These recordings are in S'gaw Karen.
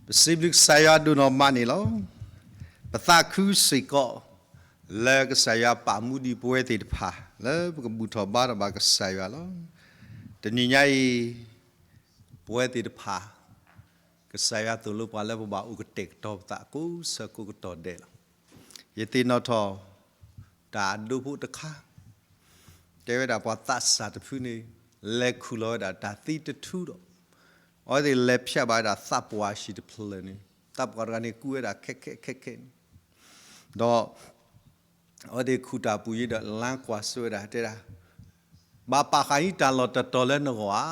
ပစံးဘျုးကစၢ်ယွၤဒိၣ်နီၢ်မးန့ၣ်လီၤ. ပသးခုစ့ၢ်ကီး လၢကစၢ်ယွၤပာ်မူဒံးပဝဲသ့ၣ်တဖၣ် လၢပကဘူၣ်ထီၣ်ဘါထီၣ်ဘၣ်ကစၢ်ယွၤလီၤ. တနံၤညါအံၤ ပဝဲသ့ၣ်တဖၣ် ကစၢ်ယွၤသိၣ်လိပှၤလၢပဘၣ်အိၣ်ကတဲာ်ကတီၤပသးကိးဆၢကိးကတီၢ်ဒဲးလီၤ. ယသ့ၣ်နီၣ်ထီၣ် တၢ်အဒိဖိတခါ တဲဝဲဒၣ်ပှၤသးစၢ်တဖုန့ၣ် လဲၤခူၣ်လီၤဝဲဒၣ်တၢ်သံတထူဒီး အဝဲသ့ၣ်လဲၤဖျဲးဘၣ်ဝဲဒၣ်သးပှၢ်အဟံၣ်တဖျၢၣ်န့ၣ် သးပှၢ်တဂၤန့ၣ်ကူဝဲဒၣ်ခဲခဲခဲခဲန့ၣ် ဒီး အဝဲသ့ၣ်ခူၣ်တၢ်ပူၤယံၤဒီး လါကွၢ်စိဝဲဒၣ်တဲဒၣ် ဘၣ်ပာ်ဃာ်ယတၢ်လီၢ်တတီၤလၢနဂီၢ်ဧါ.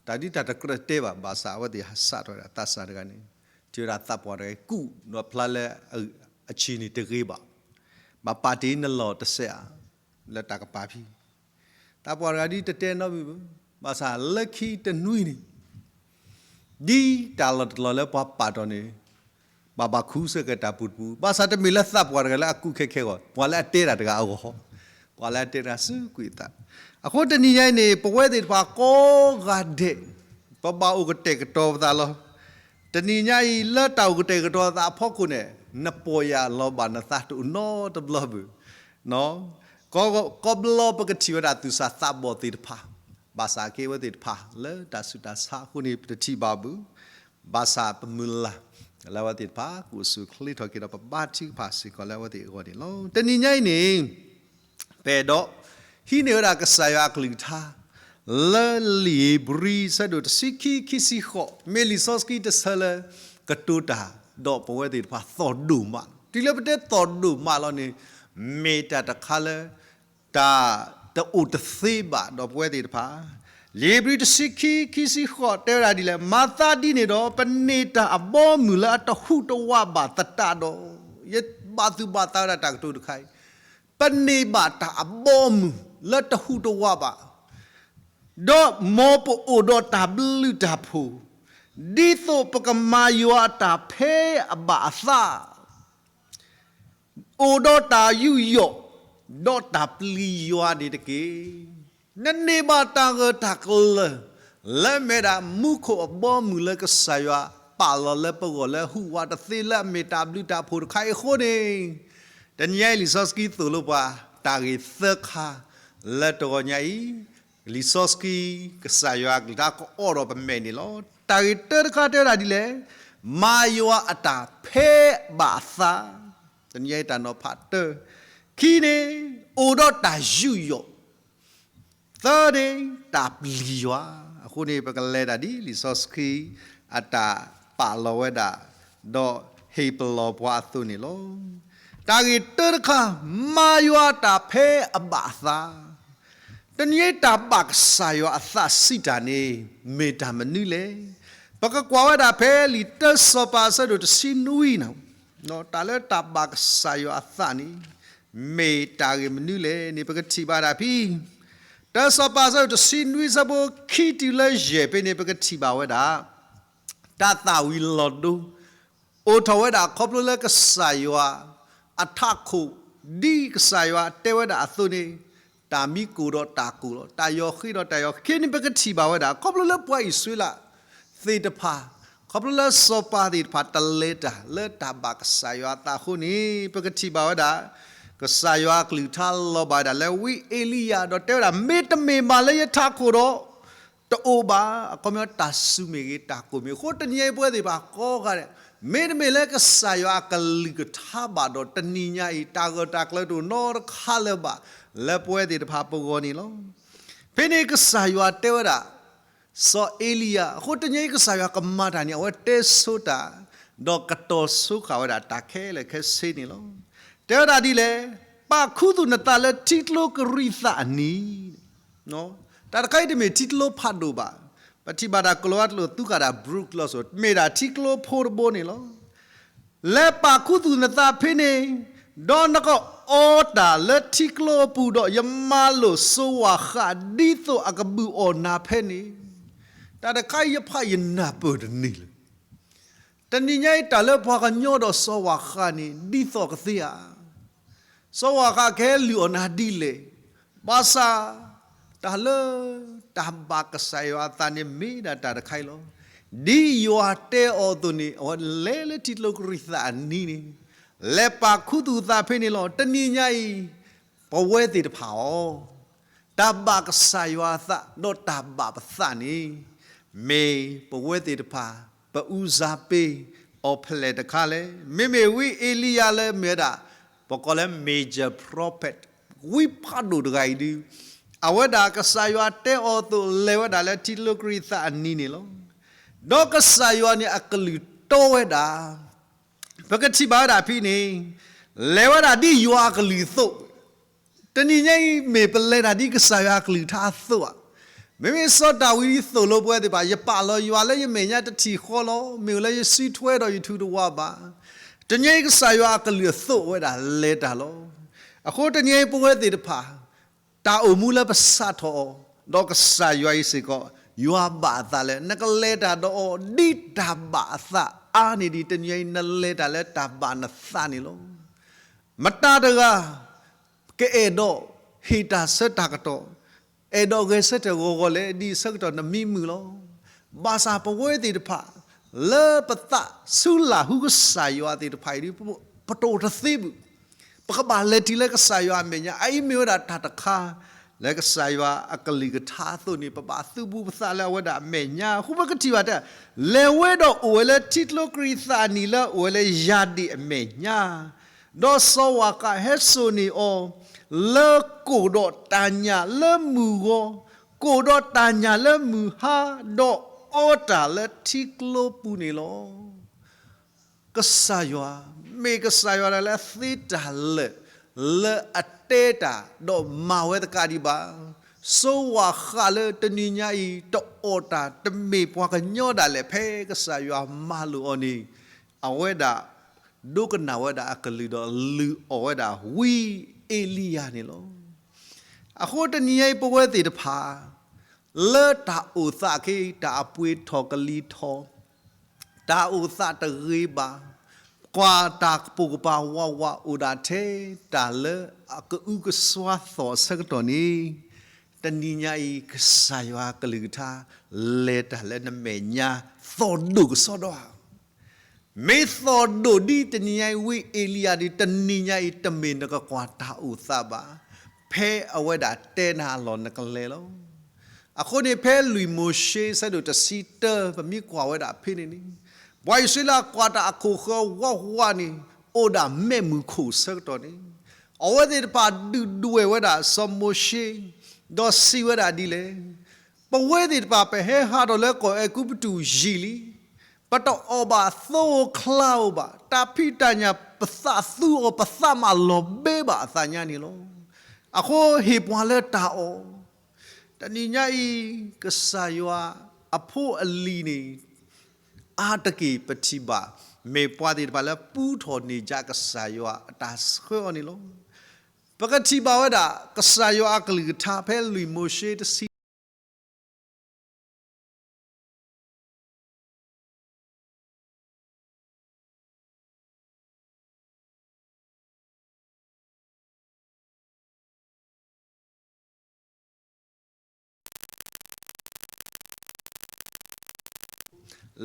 တၢ်ဒ်တၢ်တကြၢးတဲဘၣ် ဘၣ်ဆၣ်အဝဲသ့ၣ်ဟးစးထီၣ်ဝဲဒၣ်သးစၢ်တဂၤန့ၣ် ထံၣ်ဝဲဒၣ်သးပှၢ်တဂၤအံၤကူၣ်ဒီးဖျါလၢ အဆံးန့ၣ်တဂ့ၤဘၣ်. ဘၣ်ပာ်တ့ၢ်နလီၢ်တစဲးဧါ လၢတၢ်ကပၤဖံ သးပှၢ်တဂၤဒ်တတဲနီတမံၤဘၣ်. ဘၣ်ဆၣ်လၢခံတနွံန့ၣ် ဒ်တၢ်လီၢ်တလီၢ်လၢပှၤပာ်တီၢ်န့ၣ် ဘၣ်ဘၣ်ခူစ့ၢ်ကီးတၢ်ပူၤတပူၤ ဘၣ်ဆၣ်တမ့ၢ်လၢသးပှၢ်တဂၤလၢအကူၣ်ခဲခဲအဂီၢ် ပှၤလၢအတဲတၢ်တဂၤအဂီၢ် ပှၤလၢအတဲတၢ်စူးကွံာ်အသး. အဃိတနံၤညါအံၤန့ၣ် ပဝဲသ့ၣ်တဖၣ်ကိးဂၤဒဲး ပဘၣ်အိၣ်ကတဲာ်ကတီၤပသးလီၤ. တနံၤညါအံၤလၢတၢ်အိၣ်ကတဲာ်ကတီၤသးအဖီခိၣ်န့ၣ် နပီၢ်ယၢ်လီၤဘၣ်နသးတအိၣ်နီတဘျီဘၣ်. ကီးဘျီပကထံၣ်ဝဲဒၣ်သူၣ်စၢ်သးဘီၣ်သ့ၣ်တဖၣ် ဘၣ်ဆၣ်က့ဝဲသ့ၣ်တဖၣ်လၢတၢ်ဆူးတၢ်ဆါအဃိန့ၣ် ပတထံၣ်ဘၣ်ဘၣ်. ဘၣ်ဆၣ်ပမုၢ်လၢ် လၢအဝဲသ့ၣ်တဖၣ် ကအိၣ်ဆူၣ်အိၣ်ချ့ထီၣ်က့ၤဒီး ပဘါထုကဖၣ်စ့ၢ်ကီးလၢအဝဲသ့ၣ်အဂီၢ်န့ၣ်လီၤ. တနံၤညါအံၤန့ၣ် ပအဲၣ်ဒိး ဟံးန့ၢ်ဝဲဒၣ်ကစၢ်ယွၤအကလုၢ်ကထါ လၢလံာ်ဧ့ၤဘြံၤ အဆၢဒိၣ်တဆံခံ ခံဆံဃိး မ့ၢ်လံာ်စီဆှံတဆၢလၢ ကတိၤတၢ် ဒီးပဝဲသ့ၣ်တဖၣ်သီၣ်ဒိၣ်မးလီၤ. တုၤလၢပတဲသီၣ်ဒိၣ်မးလီၤန့ၣ် မ့ၢ်တၢ်တခါလၢ တၢ်တအိၣ်တသ့ဘၣ်ဒီးပဝဲသ့ၣ်တဖၣ်. လံာ်ဧ့ၤဘြံၤတဆံခံ ခံဆံဃိး တဲဝဲဒၣ်ဒ်လဲၣ်, မၤသးဒ်န့ၣ်ဒီး ပန့ၢ်တၢ်အဘီအမုၢ်လၢအတဟူးတဝးဘၣ်သတးဒီး, ယဘၣ်သူၣ်ဘၣ်သးဝဲဒၣ်တၢ်ကတိၤတခါအံၤ, ပန့ၢ်ဘၣ်တၢ်အဘီအမုၢ်လၢတဟူးတဝးဘၣ် ဒီးမ်ပအိၣ်ဒီးတၢ်ဘျုးတၢ်ဖှိၣ်, ဒ်သိးပကမၤယွၤအတၢ်ဖဲအဘၣ်အသး, အိၣ်ဒီးတၢ်ယူးယီၣ်, ဒီးတၢ်ပျံၤယွၤန့ၣ်တက့ၢ်. နန့ၢ်ဘၣ်တၢ်ဂၢၢ်တၢ်ကျၢၤ လၢမဲဒၣ်မူခိၣ်အဘီအမုၢ်လၢကစၢ်ယွၤပာ်လီၤလၢပဂီၢ်လၢဟူးဝးတသ့လၢအမ့ၢ်တၢ်ဘျုးတၢ်ဖှိၣ်တခါအံၤအဃိန့ၣ်, တနံၤညါအံၤလံာ်စီဆှံသိၣ်လိပှၤ တၢ်ဂ့ၢ်သၢခါ လၢတဂီၤညါအံၤ, လံာ်စီဆှံ ကစၢ်ယွၤအကလုၢ်ကထါကအိးထီၣ်ပမဲာ်န့ၣ်လီၤ. တၢ်ဂ့ၢ်တၢတခါတဲဝဲဒၣ်ဒ်လဲၣ်, မၤယွၤအတၢ်ဖဲအဘၣ်အသး, တနံၤညါအံၤတၢ်နီၤဖးတၢ, ခံန့ၣ် အိၣ်ဒီးတၢ်ယူးယီၣ် သၢန့ၣ် တၢ်ပျံၤယွၤ. အဃိန့ၣ် ပကလဲၤတၢ်ဒ်လံာ်စီဆှံ အတၢ်ပာ်လီၤဝဲဒၣ်, ဒီးဟ့ၣ်ပလီၢ်ပှၤအသိးန့ၣ်လီၤ. တၢ်ဂ့ၢ်တၢတခါ, မၤယွၤတၢ်ဖဲအဘၣ်အသး. တနံၤညါအံၤတၢ်ဘၣ်ကစၢ်ယွၤအသးစံးတၢ်န့ၣ် မ့ၢ်တၢ်မနုၤလဲၣ်. ပကကွၢ်ဝဲဒၣ်ဖဲလံာ်တၢစီၤပၤအဆၢဒိၣ်တဆံနွံန့ၣ်, တၢ်လၢတၢ်ဘၣ်ကစၢ်ယွၤအသးန့ၣ် မ့ၢ်တၢ်ဂ့ၢ်မနုၤလဲၣ်န့ၣ် ပကထံၣ်ဘၣ်ဒၣ်ဖဲ တၢစီၤပၤအဆၢဒိၣ်တဆံနွံအဆၢဖိခံတုၤလၢယဲၢ်ဖဲန့ၣ် ပကထံၣ်ဘၣ်ဝဲဒၣ် တၢ်သၣ်ဝံၤလီၤဒိ အိၣ်ထီၣ်ဝဲဒၣ်ခီဖျိလၢကစၢ်ယွၤအထးခိၣ် ဒ်ကစၢ်ယွၤတဲဝဲဒၣ်အသိးန့ၣ်, တၢ်မံကိၢ်ဒီးတၢ်ကိၢ်လီၤ, တၢ်ယီၤဃ့ဒီးတၢ်ယီၤခံန့ၣ် ပကထံၣ်ဘၣ်ဝဲဒၣ် ခီဖျိလၢပှၤအံၣ်စရ့လးသ့ၣ်တဖၣ်, ခီဖျိလၢစီၤပၤသ့ၣ်တဖၣ်တလဲၤတၢ်လၢတၢ်ဘၣ်ကစၢ်ယွၤအသးအဃိန့ၣ် ပကထံၣ်ဘၣ်ဝဲဒၣ် ကစၢ်ယွၤအကလုၢ်ကထါလီၤဘၣ်ဝဲဒၣ်လၢဝံအ့လံယၤ ဒီးတဲဝဲဒၣ် မ့တမ့ၢ်ဘၣ်လၢယထးခိၣ်ဒီး တအိၣ်ဘၣ်, အခီပညီတၢ်စူၤမ့ၢ်ဂ့ၤ တၢ်ကိၢ်မ့ၢ်ဂ့ၤ. အဃိတနံၤညါအံၤပဝဲသ့ၣ်တဖၣ်ကိးဂၤဒဲး, မ့တမ့ၢ်လၢကစၢ်ယွၤအကလုၢ်ကထါဘၣ်ဒီး တနံၤညါအံၤ တၢ်ဂၢၢ်တၢ်ကျၢၤတအိၣ်နီတခါလၢၤဘၣ် လၢပဝဲသ့ၣ်တဖၣ်ပဂီၢ်န့ၣ်လီၤ. ဖဲန့ၣ်ကစၢ်ယွၤတဲဝဲဒၣ် စီၤအ့လံယၤ, အဃိတနံၤညါအံၤကစၢ်ယွၤကမၤတၢ်န့ၣ် အဝဲတဲဆိတၢ်, ဒီးကတီၤဆိဃာ်ဝဲဒၣ်တၢ်ခဲလၢာ်ခဲဆ့န့ၣ်လီၤ. တဲဝဲဒၣ်ဒ်လဲၣ်, ပာ်ခူသူၣ်နသးလၢထံကျိကရံးသးအနံၤ တၢ်တခါအံၤတမ့ၢ်ထံကျိဖးဒိၣ်ဘၣ်. ပထံၣ်ဘၣ်တၢ်ကလီၤဝါတလိၣ်သူဃာ်ဒၣ် Brook လီၤစိၤ မ့ၢ်ဒၣ်ထံကျိဖိတဘိန့ၣ်လီၤ. လဲၤပာ်ခူသူၣ်နသးဖဲန့ၣ်, ဒီးနကအီတၢ်လၢထံကျိအပူၤဒီး ယမၤလိာ်စိၤဝၣ်ဃးဒ်သိးအကဘုၣ်အီၣ်နၤဖဲန့ၣ်. တၢ်တခါအံၤယဖးယနၢ်ပၢၢ်တန့ၢ်လၢၤ တနံၤညါအံၤတၢ်လၢပှၤကညီဒီးစီၤဝၣ်ဃးန့ၣ် ဒ်သိးကသ့ဧါ. စီၤဝၣ်ဃးကဟဲလုၢ်အီၣ်နၤဒ်လဲၣ်. ဘၣ်ဆၣ် တၢ်လၢ တၢ်ဘၣ်ကစၢ်ယွၤအသးန့ၣ်မ့ၢ်ဒၣ်တၢ်တခါအံၤလီၤ. ဒ်ယွၤတဲအီၤအသိးန့ၣ် အဝဲလဲၤလၢထံကျိကရံးသးအနံၤန့ၣ်, လဲၤပာ်ခူသူၣ်သးဖဲန့ၣ်လီၤ. တနံၤညါအံၤ ပဝဲသ့ၣ်တဖၣ်အီၤ, တၢ်ဘၣ်ကစၢ်ယွၤအသး ဒီးတၢ်ဘၣ်ပသးန့ၣ်, မ့ၢ်ပဝဲသ့ၣ်တဖၣ် ပဦးစားပေးအီၤဖဲလဲၣ်တခါလဲၣ်. မ့မ့ၢ်ဝံအ့လံယၤလၢမ့ၢ်ဝဲဒၣ် ပကိးလၢ major prophet ဝံဖးဒိၣ်တဂၤအံၤဒုး, အဝဲဒၣ်ကစၢ်ယွၤတဲအီၤအသိး လဲၤဝဲဒၣ်လၢထံကျိကရံးသးအနံၤန့ၣ်လီၤ. ဒီးကစၢ်ယွၤန့ၣ်အကလုၢ်တီဝဲဒၣ်, ပကထံၣ်ဘၣ်ဝဲဒၣ်ဖဲန့ၣ်, လဲၤဝဲဒၣ်ဒ်ယွၤအကလုၢ်အသိး, တနံၤညါအံၤမ့ၢ်ပလဲၤတၢ်ဒ်ကစၢ်ယွၤအကလုၢ်ကထါအသိးဧါ. မ့မ့ၢ်စီၤဒၤဝံးသိၣ်လိပဝဲသ့ၣ်တဖၣ်, ယပာ်လီၤယွၤလၢယမဲာ်ညါတထံၣ်ဃီလီၤ. မ့ၢ်အိၣ်လၢယစုထွဲဒီးယထုးတဝးဘၣ်. တနံၤညါအံၤကစၢ်ယွၤအကလုၢ်အသိးဝဲဒၣ်လဲၤတၢ်လီၤ. အဃိတနံၤညါအံၤပဝဲသ့ၣ်တဖၣ် တၢ်အိၣ်မူလၢပစးထီၣ်အီၤ, ဒီးကစၢ်ယွၤအံၤစ့ၢ်ကီး ယွၤဘၣ်အသးလၢ နကလဲၤတၢ်ဒီးအီၤဒ်တၢ်ဘၣ်အသးအါန့ၢ်ဒံး တနံၤညါအံၤနလဲၤတၢ်လၢတၢ်ဘၣ်နသးန့ၣ်လီၤ. မတၤတဂၤ ကအဲၣ်ဒိးဟ့ၣ်တၢ်ဆၢတၢ်ကတီၢ်, အဲၣ်ဒိးဂဲၤဆၢထၢၣ်ဂီၤဂီၤလဲၣ် ဒ်ဆၢကတီၢ်နမံမုာ်လီၤ. ဘၣ်ဆၣ်ပဝဲသ့ၣ်တဖၣ် လၢပသးဆူလၢ်ဟူကစၢ်ယွၤသ့ၣ်တဖၣ်အံၤဒုး ပတအိၣ်တသ့ဘၣ်. ပကဘၣ်လဲၤတုၤလၢကစၢ်ယွၤအမဲာ်ညါ, အအံၤမ့ၢ်ဝဲဒၣ်တၢ်တခါ လၢကစၢ်ယွၤအကလုၢ်ကထါအသိးန့ၣ် ပဘၣ်သုးဘူးပသးလၢအဝဲဒၣ်အမဲာ်ညါ. အဃိပကထံၣ်ဘၣ်တဲ, လဲၤဝဲဒီးအိၣ်ဝဲလၢထံကျိကရံးသးနံၤလၢအိၣ်ဝဲလၢယၤဒ့ၣ်အမဲာ်ညါ, ဒီးစီၤဝၤဃးဟဲစိာ်န့ၢ်အီၤ လၢကိၣ်ဒီးတၢ်ညၣ်လၢမုၢ်ဂီၤ, ကိၣ်ဒီးတၢ်ညၣ်လၢမုၢ်ဟါ, ဒီးအီတၢ်လၢထံကျိပူၤန့ၣ်လီၤ. ကစၢ်ယွၤ, မ့ၢ်ကစၢ်ယွၤဒၣ်လၢအသ့တၢ်လၢာ် လၢအတဲတၢ်ဒီးမၤဝဲသကးဒံးဘၣ်. စီၤဝၤဃးလၢတနံၤညါအံၤ တအီၣ်တၢ်တမ့ၢ်ပှၤကညီဒၣ်လဲာ် ဖဲကစၢ်ယွၤမၤလိာ်အီၤန့ၣ်, အဝဲဒၣ် ဒိကနၣ်ဝဲဒၣ်အကလုၢ်ဒီးလုၢ်အီၣ်ဝဲဒၣ်ဝံအ့လံယၤန့ၣ်လီၤ. အဃိတနံၤညါအံၤပဝဲသ့ၣ်တဖၣ် လၢတၢ်အိၣ်သးက့ တၢ်အပှ့ၤထီၣ်ကလံၤထီၣ်, တၢ်အိၣ်သးတဂ့ၤဘၣ်, ကွၢ်တၢ်ကပိာ်ကပၤဝးဝးအိၣ်ဒၣ်ထဲတၢ်လၢအကအုကစွါသီၣ်အဆၢကတီၢ်န့ၣ်, တနံၤညါအံၤ ကစၢ်ယွၤကလုၢ်ကထါ လဲၤတၢ်လၢနမဲာ်ညါ သီၣ်ဒိၣ်ကစီဒီဧါ. မ့ၢ်သီၣ်ဒိၣ်ဒ်တနံၤညါအံၤဝံအ့လံယၤဒီး တနံၤညါအံၤတမ့ၢ်နကကွၢ်တၢ်အိၣ်သးဘၣ်. ဖဲအဝဲဒၣ်တဲနၤအလီၢ်နကလဲၤလီၤ. အဃိန့ၣ်ဖဲလွံၢ်မိၤၡ့ဆၢဒိၣ်တဆံတၢ ပမ့ၢ်ကွၢ်ဝဲဒၣ်ဖဲန့ၣ်န့ၣ်, ပှၤအံၣ်စရ့လးကွၢ်တၢ်အခိၣ်ဃၢၤဝးဝးန့ၣ် အိၣ်ဒၣ်မဲးမုၢ်ခိၣ်ဆၢကတီၢ်န့ၣ်, အဝဲသ့ၣ်တဖၣ်ဒုၣ်ဒွဲၣ်ဝဲဒၣ်စီၤမိၤၡ့, ဒီးစံးဝဲဒၣ်ဒ်လဲၣ်, ပဝဲသ့ၣ်တဖၣ်ပဟဲဟးထီၣ်လၢကီၢ်အဲၤကူပတူးယံာ်လံ, ပတအီၣ်ဘၣ်သိအီၤချါအီၤဘၣ်, တၢ်ဖံးတၢ်ညၣ်ပသးသူအီၤ ပသးမးလီၤဘ့ဘၣ်အသးညါန့ၣ်လီၤ. အဃိဟ့ၣ်ပှၤလၢတၢ်အီၣ်, တနံၤညါအံၤ ကစၢ်ယွၤအဖိအလံၤန့ၣ် အါတက့ၢ်ပထံၣ်ဘၣ် မ့ၢ်ပှၤသ့ၣ်တဖၣ်လၢပူထီၣ်န့ၢ်ကစၢ်ယွၤအတၢ်ဆှၢအီၤန့ၣ်လီၤ. ပကထံၣ်ဘၣ်ဝဲဒၣ် ကစၢ်ယွၤအကလုၢ်ကထါဖဲလွံၢ်မိၤၡ့တဆံ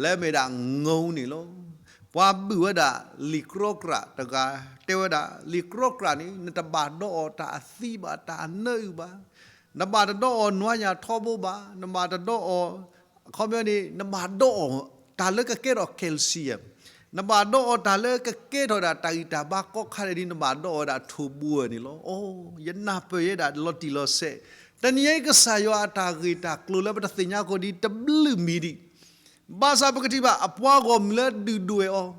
လၢမ့ၢ်ဒၣ်ငိၢ်န့ၣ်လီၤ. ပှၤဘုၣ်ဝဲဒၣ်လံာ်ကြီကြာ်တဂၤတဲဝဲဒၣ်, လံာ်ကြီကြာ်န့ၣ် နတဘၣ်ဒီးအီၤတၢ်အသံဘၣ်, တၢ်အနၢအုၣ်ဘၣ်, နဘၣ်တဒီးအီၤနွါညၣ်ထီဘိဘၣ်, နဘၣ်တဒီးအီၤ, အခီပညီန့ၣ် နဘၣ်ဒီးအီၤတၢ်လၢကကဲထီၣ် calcium, နဘၣ်ဒီးအီၤတၢ်လၢကကဲထီၣ်ဒၣ်တၢ်ဂံၢ်တၢ်ဘါကိးခါဒဲးဒ် နဘၣ်ဒီးအီၤဝဲဒၣ်ထိၣ်ဘိန့ၣ်လီၤ. အိ, ယနၢ်ပၢၢ်ယဲဒၣ်လီၤတံၢ်လီၤဆဲး, တနံၤအံၤကစၢ်ယွၤအတၢ်ဂ့ၢ်တၢ်ကျိၤလၢပတသ့ၣ်ညါအဃိဒ်တဘျုးမံၤဒံး, ဘၣ်ဆၣ်ပကထံၣ်ဘၣ်အပှၤဂီၢ်မုၢ်လၢဒုၣ်ဒွဲၣ်အီၤ,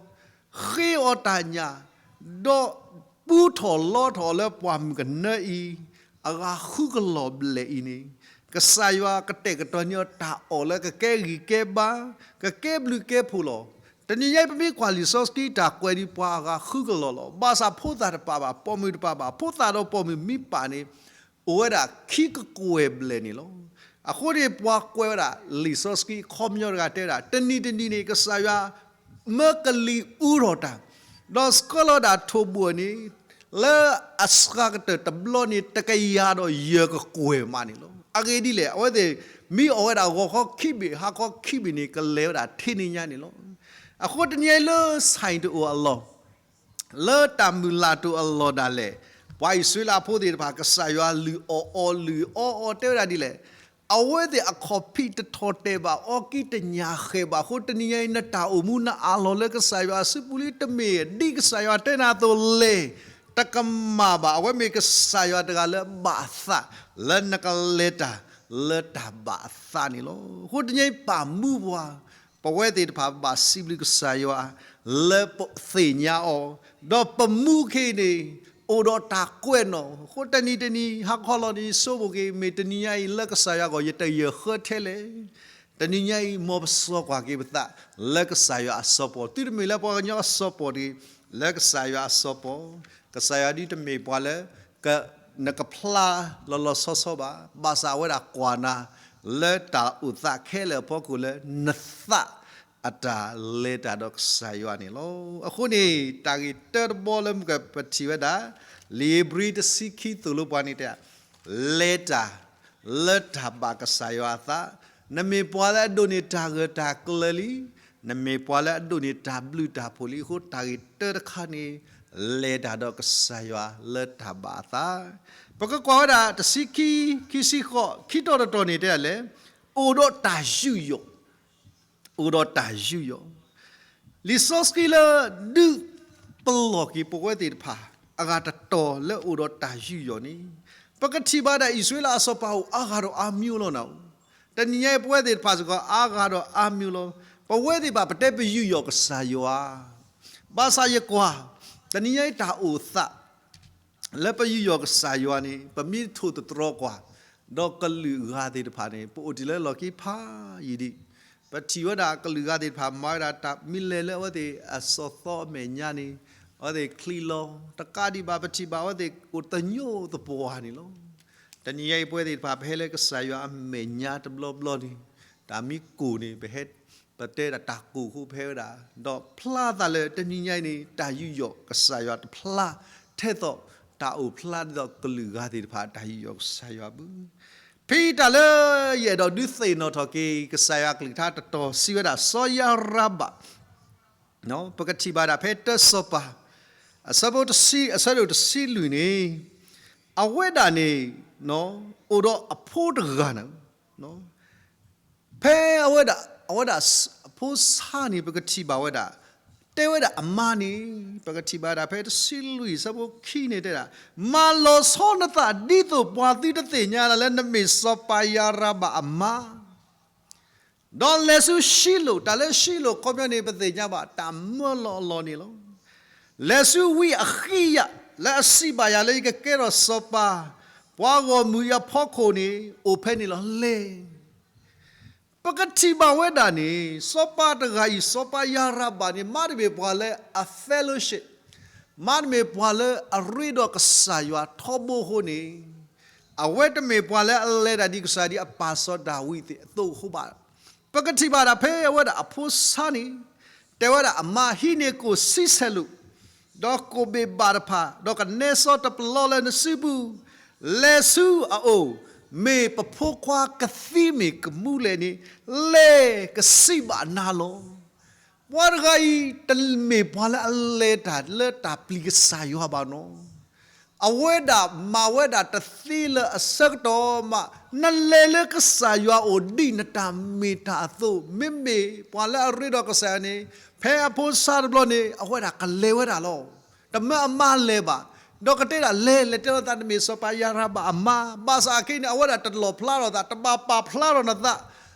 ဃ့အီၤတၢ်ညၣ်, ဒီးပူထီၣ်လီထီၣ်အီၤလၢပှၢ်မုၢ်ကနၢအံၤ, အဂၤဃုကလီၢ်ဘျဲၣ်အံၤန့ၣ်, ကစၢ်ယွၤကတဲာ်ကတီၤန့ၢ်အီၤတၢ်အီၣ်လၢကကဲဂံၢ်ကဲဘါ, ကကဲဘျုးကဲဖှိၣ်လီၤ. တနံၤညါအံၤပမ့ၢ်ကွၢ်လံာ်စီဆှံတၢ်ကွဲးဒ်ပှၤအဂၤဃုကလီၢ်လီၤ. ဘၣ်ဆၣ်ဖိသၣ်တပာ်ဘၣ်, ပိာ်မုၣ်တပာ်ဘၣ်, ဖိသၣ်ဒီးပိာ်မုၣ်မ့ၢ်ပာ်န့ၣ်, အိၣ်ဝဲဒၣ်ခံကကွဲၢ်ဘျဲၣ်န့ၣ်လီၤ. အဃိန့ၣ် ပှၤကွဲးဝဲဒၣ်လံာ်စီဆှံအခီပညီတဂၤတဲဝဲဒၣ်, တနံၤတနံၤန့ၣ် ကစၢ်ယွၤ မၢကလံၤအူထီၣ်တၢ်, ဒီးဆှၢလီၤဒၣ်ထိၣ်ဘိန့ၣ်, လၢအစှၤကတၢၢ်တဘျီန့ၣ် တကယၤဒီးယဲၢ်ကကွဲၢ်မးန့ၣ်လီၤ. အဂ့ၢ်ဒ်လဲၣ်, အဝဲသ့ၣ် မ့ၢ်အီၣ်ဝဲဒၣ်ဂီၤခီခံဘ့ၣ် ဟါခီခံဘ့ၣ်န့ၣ် ကလဲၤဝဲဒၣ်ထဲန့ၣ်ညါန့ၣ်လီၤ. အဃိတနံၤညါအံၤလၢ ဆိုင် တအိၣ်အလီၢ် လၢတၢ်မုၢ်လၢ်တအိၣ်အလီၢ်ဒၣ်လဲာ် ပှၤအံၣ်စရ့လးဖိသ့ၣ်တဖၣ် ကစၢ်ယွၤလုၢ်အီၣ်အီၤလုၢ်အီအီၤ တဲဝဲဒၣ်ဒ်လဲၣ်, အဝဲသ့ၣ်အခီၣ်ဖံးတထီၣ်တဲာ်ဘၣ် အီကံတညၣ်ဃဲၤဘၣ်အဃိ တနံၤညါအံၤ နတၢ်အိၣ်မူနအၢၣ်လီၤလၢကစၢ်ယွၤအစုပူၤလံ တမ့ၢ်ဒ်ကစၢ်ယွၤတဲနၤအသိးလဲၣ်, တကမၣ်ဘၣ်. အဝဲမ့ၢ်ကစၢ်ယွၤတဂၤလၢဘၣ်အသး လၢနကလဲၤတၢ်လၢတၢ်ဘၣ်အသးန့ၣ်လီၤ. အဃိတနံၤညါအံၤပာ်မူပှၤ ပဝဲသ့ၣ်တဖၣ်ဘၣ်စံးဘျုးကစၢ်ယွၤ လၢပသ့ၣ်ညါအီၤ, ဒီးပမူခဲအံၤန့ၣ် အိၣ်ဒီးတၢ်ကွဲးနီၣ်, အဃိတနံၤတနံၤ ဟါခီလီၤန့ၣ် ယဆိကမိၣ်က့ၤ မ့ၢ်တနံၤညါအံၤလၢကစၢ်ယွၤအဂီၢ် ယတယၢၢ်ဃၢထဲလဲၣ်. တနံၤညါအံၤ မ်ပစီကွၢ်က့ၤပသး လၢကစၢ်ယွၤအစီၤပီၢ်, သုတမ့ၢ်လၢပှၤကညီအစီၤပီၢ်တဂ့ၤ, လၢကစၢ်ယွၤအစီၤပီၢ်, ကစၢ်ယွၤဒ်တမ့ၢ်ပှၤလၢ နကဖျါလီၤလီၤဆီဆီဘၣ်, ဘၣ်ဆၣ်အဝဲဒၣ်ကွၢ်နၤ လၢတၢ်အိၣ်သးခဲလၢာ်အဖီခိၣ်လၢ နသးအတၢ်လဲၤတၢ်ဒီးကစၢ်ယွၤန့ၣ်လီၤ. အဃိန့ၣ် တၢ်ဂ့ၢ်တၢတဘီလၢမုၢ်ကပထံၣ်ဝဲဒၣ် လံာ်ဧ့ၤဘြံၤတဆံခံသိၣ်လိပှၤန့ၣ်တဲ လဲၤတၢ် လၢတၢ်ဘၣ်ကစၢ်ယွၤအသး, နမ့ၢ်ပှၤလၢအဒိးန့ၢ်တၢ်ဂၢၢ်တၢ်ကျၢၤလံ, နမ့ၢ်ပှၤလၢအဒိးန့ၢ်တၢ်ဘျုးတၢ်ဖှိၣ်လံအဃိ တၢ်ဂ့ၢ်တၢတခါန့ၣ် လဲၤတၢ်ဒီးကစၢ်ယွၤလၢတၢ်ဘၣ်အသး. ပကကွၢ်ဝဲဒၣ်တဆံခံ, ခံဆံဃိး, ခံတီၤတတီၤန့ၣ်တဲဒ်လဲၣ်, အိၣ်ဒီးတၢ်ယူးယီၣ် အိၣ်ဒီးတၢ်ယူးယီၣ်. လံာ်စီဆှံလၢ ဒုးပလီၢ်က့ၤပဝဲသ့ၣ်တဖၣ် အဂၤတတီၤလၢအိၣ်ဒီးတၢ်ယူးယီၣ်န့ၣ်, ပကထံၣ်ဘၣ်ဒၣ်အံၣ်စရ့လးအစီၤပၤအိၣ်အါဂၤဒီးအါမံၤလီၤနၤဧိၤ, တနံၤညါအံၤပဝဲသ့ၣ်တဖၣ်စ့ၢ်ကီး အါဂၤဒီးအါမံၤလီၤ. ပဝဲသ့ၣ်တဖၣ်ပတဲပယူးယီၣ်ကစၢ်ယွၤ, ဘၣ်ဆၣ်ယကွၢ် တနံၤညါအံၤတၢ်အိၣ်သး လၢပယူးယီၣ်ကစၢ်ယွၤန့ၣ် ပမ့ၢ်ထိၣ်သတြီၤကွၢ်, ဒီးကလုာ်ဂၤသ့ၣ်တဖၣ်န့ၣ် ပအိၣ်တ့ၢ်လၢလီၢ်ခံဖးယံာ်ဒံး, ပထံၣ်ဝဲဒၣ်ကလုာ်ဂၤသ့ၣ်တဖၣ်မၤဝဲဒၣ်တၢ်မံၤလဲၣ်လၢအဝဲသ့ၣ်အစီၣ်သီအမဲာ်ညါန့ၣ်, အဝဲသ့ၣ်ချံးလီၤ, တကးဒံးဘၣ် ပထံၣ်ဘၣ်အဝဲသ့ၣ်အိၣ်သညိသပှၢ်န့ၣ်လီၤ. တနံၤညါအံၤပဝဲသ့ၣ်တဖၣ် ပဟဲလၢကစၢ်ယွၤအမဲာ်ညါတဘျီဘျီန့ၣ်, တၢ်မံကိၢ်န့ၣ် ပဟဲ ပတဲဒၣ်တၢ်ကိၢ်အဃိပဟဲဝဲဒၣ်, ဒီးဖျါသးလၢတနံၤညါအံၤန့ၣ် တၢ်ယူးယီၣ်ကစၢ်ယွၤတဖျါ, ထဲသိးတၢ်အိၣ်ဖျါဒ်သိးကလုာ်ဂၤသ့ၣ်တဖၣ် တၢ်ယူးယီၣ်ကစၢ်ယွၤဘၣ်. ဖဲအံၤတၢ်လၢယအဲၣ်ဒိးဒုးသ့ၣ်နီၣ်ထီၣ်က့ၤ ကစၢ်ယွၤအကလုၢ်ကထါတတီၤစံးဝဲဒၣ် စီၤယၤရဘၣ် ပကထံၣ်ဘၣ်ဒၣ်ဖဲတၢစီၤပၤ အဆၢဖိတဆံ, အဆၢဒိၣ်တဆံလွံၢ်န့ၣ်, အဝဲဒၣ်န့ၣ် အိၣ်ဒီးအဖိတဂၤန့ၣ်, ဖဲအဝဲဒၣ်, အဝဲဒၣ်အဖိဆါန့ၣ် ပကထံၣ်ဘၣ်ဝဲဒၣ်, တဲဝဲဒၣ်အမါန့ၣ်, ပကထံၣ်ဘၣ်ဒၣ်ဖဲတဆံလွံၢ် အဆၢဖိခံန့ၣ်တဲဒၣ်, မၤလီၤဆီနသးဒ်သိးပှၤသုတသ့ၣ်ညါလၢနမ့ၢ်စီၤပၤယၤရဘၣ်အမါ ဒီးလဲၤဆူရှံလိာ်, တၢ်လၢရှံလိာ်အခီပညီန့ၣ် ပသ့ၣ်ညါဘၣ် တၢ်မၢလီၤအလီၢ်န့ၣ်လီၤ. လဲၤဆူဝံအဃံယၤ လၢအစံးဘၣ်ယၤလၢယကကဲထီၣ်စီၤပၤ, ပှၤဂီၢ်မုၢ်အဖီခိၣ်န့ၣ် အိၣ်ဖဲန့ၣ်လီၤလဲၣ်. ပကထံၣ်ဘၣ်ဝဲဒၣ်န့ၣ် စီၤပၤတဂၤအံၤ စီၤပၤယၤရဘၣ်န့ၣ် မ့တမ့ၢ်ပှၤလၢအ fellowship, မ့တမ့ၢ်ပှၤလၢအရ့ဒီးကစၢ်ယွၤထီဘိအဃိန့ၣ်, အဝဲတမ့ၢ်ပှၤလၢအလဲၤတၢ်ဒ်ကစၢ်ယွၤဒ်အပၢ်စီၤဒၤဝံးအသိးအဃိဘၣ်. ပကထံၣ်ဘၣ်ဒၣ်ဖဲအဝဲဒၣ်အဖိဆါန့ၣ်, တဲဝဲဒၣ်အမါဟံးန့ၢ်ကိၣ်ဆံဆဲးလိာ်, ဒီးကိၣ်ဘ့ၣ်ဘၣ်တဖၣ်, ဒီးကနဲစီတပလီလၢနစုပူၤ, လဲၤဆူအအိၣ်, မ့ၢ်ပဖိခွါကသံမ့ၢ်ကမူလဲၣ်န့ၣ်, လဲၤကစံးဘၣ်နၤလီၤ. ပှၤတဂၤအံၤ တမ့ၢ်ပှၤလၢအလဲၤတၢ်လၢတၢ်ပျံၤကစၢ်ယွၤဘၣ်နီၤ. အဝဲဒၣ်မၤဝဲဒၣ်တသ့လၢအဆၢကတီၢ်မး, နလဲၤလၢကစၢ်ယွၤအိၣ်ဒ်နတၢ်မ့ၢ်တၢ်အသိး, မ့မ့ၢ်ပှၤလၢအရ့ဒီးကစၢ်ယွၤန့ၣ်, ဖဲအဖိဆါတဘျီန့ၣ် အဝဲဒၣ်ကလဲၤဝဲဒၣ်လီၤ. တမၢအမါလဲၤဘၣ်, ဒီးကတဲဒၣ်လဲၤ, လဲၤတဲလိာ်သးနမ့ၢ်စီၤပၤယၤရဘၣ်အမါ, ဘၣ်ဆၣ်အခဲအံၤန့ၣ် အဝဲဒၣ်တလီၣ်ဖျါထီၣ်သး, တဘၣ်ပာ်ဖျါထီၣ်နသး